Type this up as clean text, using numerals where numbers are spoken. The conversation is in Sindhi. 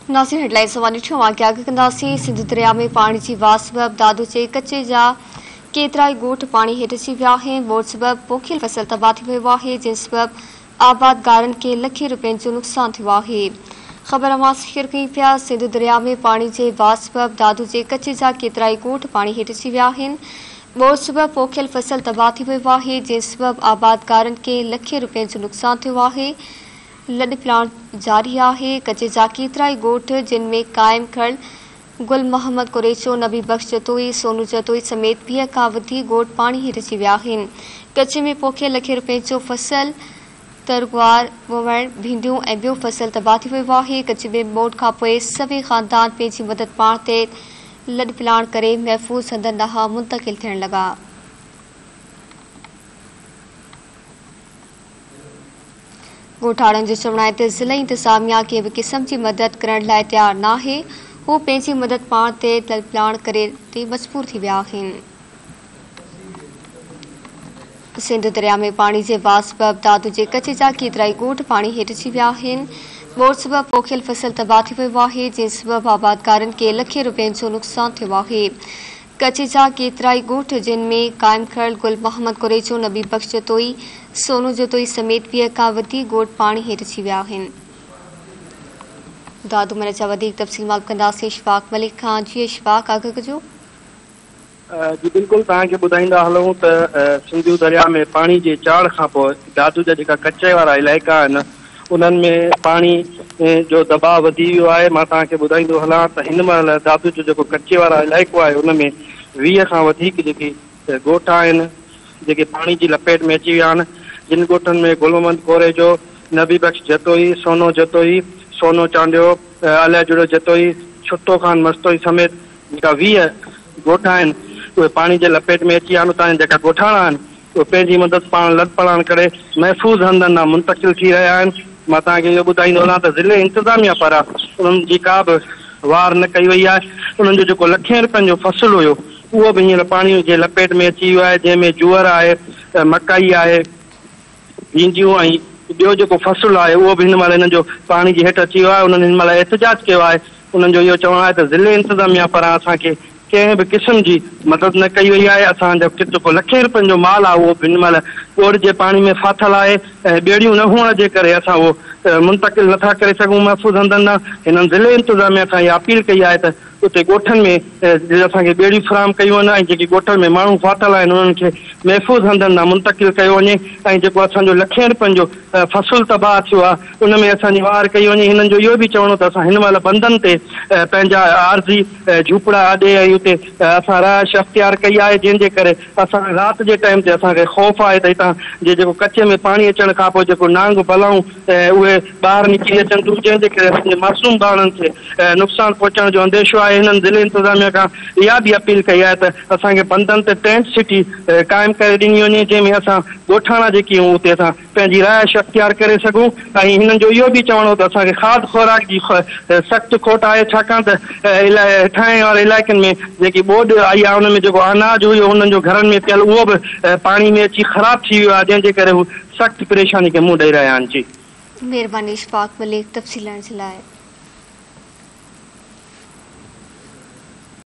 ناظرين هيڊلائنز اوهان ڏٺيون اوهان کي آگاهه ڪنداسين سنڌو درياء ۾ پاڻي جي واهه سبب دادو جي ڪچي جا ڪيترائي ڳوٺ پاڻي هيٺ اچي ويا آهن ٻوڏ سبب پوکيل فصل تباهه ٿي ويو آهي جنهن سبب آبادگارن کي لکين روپين جو نقصان ٿيو آهي خبر اوهان سان شيئر ڪيون پيا سنڌو درياء ۾ پاڻي جي واهه سبب دادو جي ڪچي جا ڪيترائي ڳوٺ پاڻي هيٺ اچي ويا آهن ٻوڏ سبب پوکيل فصل تباهه ٿي ويو آهي جنهن سبب آبادگارن کي لکين روپين جو نقصان ٿيو آهي لڏپلاڻ جاري آهي، ڪچي جا ڪيترائي ڳوٺ جن ۾ قائم کڙ، گل محمد ڪوريچو، نبي بخش جتوئي، سونو جتوئي سميت 20 کان وڌيڪ ڳوٺ پاڻي هيٺ اچي ويا آهن. ڪچي ۾ پوکيل لکين روپين جو فصل ترگوار، ووئڻ، ڀينڊيون ۽ ٻيو فصل تباهه ٿي ويو آهي. ڪچي ۾ ٻوڏ کانپوء سوين خاندان پنهنجي مدد پاڻ تي لڏپلاڻ ڪري محفوظ هنڌن ڏانهن منتقل ٿيڻ لڳا. ڳوٺاڻن جو چوڻ آهي ته ضلعي انتظاميا ڪنهن به قسم جي مدد ڪرڻ لاء تيار ناهي، هو پنهنجي مدد پاڻ تي لڏپلاڻ ڪرڻ تي مجبور ٿي ويا آهن. سنڌو درياء ۾ پاڻي جي واهه سبب دادو جي ڪچي جا ڪيترائي ڳوٺ پاڻي هيٺ اچي ويا آهن، ٻوڏ سبب پوکيل فصل تباهه ٿي ويو آهي، جنهن سبب آبادگارن کي لکين روپين جو نقصان ٿيو آهي. ڪچي جا ڪيترائي ڳوٺ جن ۾ قائم کڙ، گل محمد ڪوريجو، نبي بخش جتوئي، سونو جتوئي سميت 20 کان وڌيڪ ڳوٺ پاڻي هيٺ اچي ويا آهن. دادو مان اڃا وڌيڪ تفصيل معلوم ڪنداسين اشفاق ملڪ کان جي اشفاق آگاهه ڪجو. جي بلڪل توهان کي ٻڌائيندا هلون ته سنڌو درياء ۾ پاڻي جي چاڙهه کان پوء دادو جا جيڪا ڪچي وارا علائقا آهن انهن ۾ پاڻي جو دٻاء وڌي ويو آهي، مان توهان کي ٻڌائيندو هلان ته هن مهل دادو جو جيڪو ڪچي وارا علائقو آهي ان ۾ 20 کان وڌيڪ جيڪي ڳوٺ آهن جيڪي پاڻي جي لپيٽ ۾ اچي ويا آهن، جن ڳوٺن ۾ گل محمد ڪوريجو، نبي بخش جتوئي، سونو جتوئي، سونو چانڊيو، الهه جڙيو جتوئي، ڇتو خان مستوئي سميت جيڪا 20 ڳوٺ آهن اهي پاڻي جي لپيٽ ۾ اچي ويا آهن، اتان جا جيڪا ڳوٺاڻا آهن اهي پنهنجي مدد پاڻ لڏپلاڻ ڪري محفوظ هنڌن ڏانهن منتقل ٿي رهيا آهن. مان توهان کي اهو ٻڌائيندو هلان ته ضلعي انتظاميا پاران انهن جي ڪا به واهر نه ڪئي وئي آهي. انهن جو جيڪو لکين رپين جو فصل هيو اهو به هينئر پاڻي جي لپيٽ ۾ اچي ويو آهي جنهن ۾ جوئر آهي، مڪائي آهي، ڀينڊيون ۽ ٻيو جيڪو فصل آهي اهو به هن مهل هنن جو پاڻي جي هيٺ اچي ويو آهي. انهن هن مهل احتجاج ڪيو آهي. انهن جو اهو چوڻ آهي ته ضلعي انتظاميا پاران اسان کي ڪنهن به قسم جي مدد نه ڪئي وئي آهي، اسان جو جيڪو لکين رپين جو مال آهي اهو به هن مهل ٻوڏ جي پاڻي ۾ ڦاٿل آهي ۽ ٻيڙيون نه هئڻ جي ڪري اسان اهو منتقل نٿا ڪري سگهون محفوظ هنڌن ڏانهن. هنن ضلعي انتظاميا کان اها اپيل ڪئي آهي ته اتي ڳوٺن ۾ اسان کي ٻيڙيون فراهم ڪيون وڃن ۽ جيڪي ڳوٺن ۾ ماڻهو ڦاٿل آهن انهن کي محفوظ هنڌن ڏانهن منتقل ڪيو وڃي ۽ جيڪو اسان جو لکين رپين جو فصل تباهه ٿيو آهي ان ۾ اسان جي واهر ڪئي وڃي. هنن جو اهو به چوڻ هو ته اسان هن مهل بندن تي پنهنجا عارضي جهوپڙا اڏي ۽ اتي اسان رهائش اختيار ڪئي آهي جنهن جي ڪري اسان رات جي ٽائيم تي اسان کي خوف آهي ته هتان جي جيڪو ڪچي ۾ پاڻي اچڻ کان پوء جيڪو نانگ بلائون اهي ٻاهر نڪري اچن ٿيون جنهن جي ڪري اسان جي معصوم ٻارڙن کي نقصان پهچڻ جو انديشو آهي. هنن ضلعي انتظاميا کان اها به اپيل ڪئي آهي ته اسان کي بندن تي ٽينٽ سٽي قائم ڪري ڏني وڃي جنهن ۾ اسان ڳوٺاڻا جيڪي آهيون اتي اسان پنهنجي رهائش اختيار ڪري سگهون ۽ هنن جو اهو به چوڻ هو ته اسان کي کاڌ خوراڪ جي سخت کوٽ آهي ڇاڪاڻ ته هيٺاهين واري علائقن ۾ جيڪي ٻوڏ آئي آهي ان ۾ جيڪو اناج هيو هنن جو گهرن ۾ پيل اهو به پاڻي ۾ اچي خراب ٿي ويو آهي جنهن جي ڪري هو سخت پريشاني کي منهن ڏئي رهيا آهن. جي. مهرباني اشفاق ملڪ تفصيل ڏيڻ جي لاء.